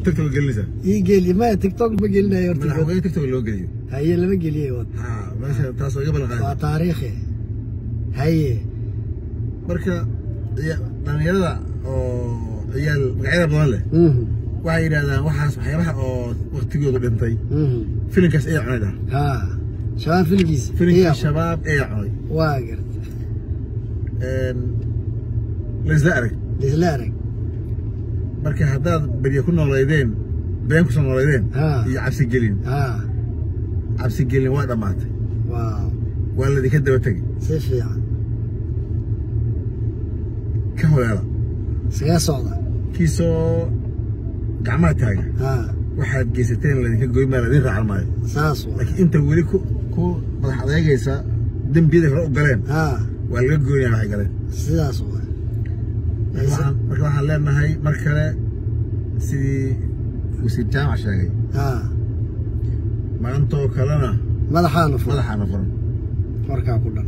TikTok gelinaysaa? Ii geli, maya, TikTok ma gelinayo horta. Madaxweyne TikTok loo geliyo? Haye, lama geliyey wad. Ha, meesha taas waa iga ballan waa qaaday. Taariikhi, haye. Marka dhalinyarada oo ciyaal magacyada badan leh waxay yidhahdaan waxaas waxyaabaha oo waktigoodu dhintay, filinkaas ayaa cunay dhah. Ha, Shabaab filgiisa. Filinkii Shabaab ayaa cunay. Waa garta. Laisla arag. Laisla arag. Marka haddaad berye ku nooleydeen, been kusoo nooleydeen iyo cabsigelin, cabsigelin waa dhammaatay. Waaw. Waa laydinka daba tegey. Si fiican. Ka holeela. Iskaga socda. Kii soo gacmaha taaga, waxaad geysateen laydinka goyn maa, laydin raacan maayo. Saas waa. Laakiin inta weli ku madax adeegaysa dembiyada hore u galeen, waa laga goynaya waxay galeen. Sidaas waa. Marka waxaan leenahay mar kale, sidii wasiir Jaamac sheegay, maantoo kalena madaxaana furan. Madaxaana furan. Warkaa ku dhan.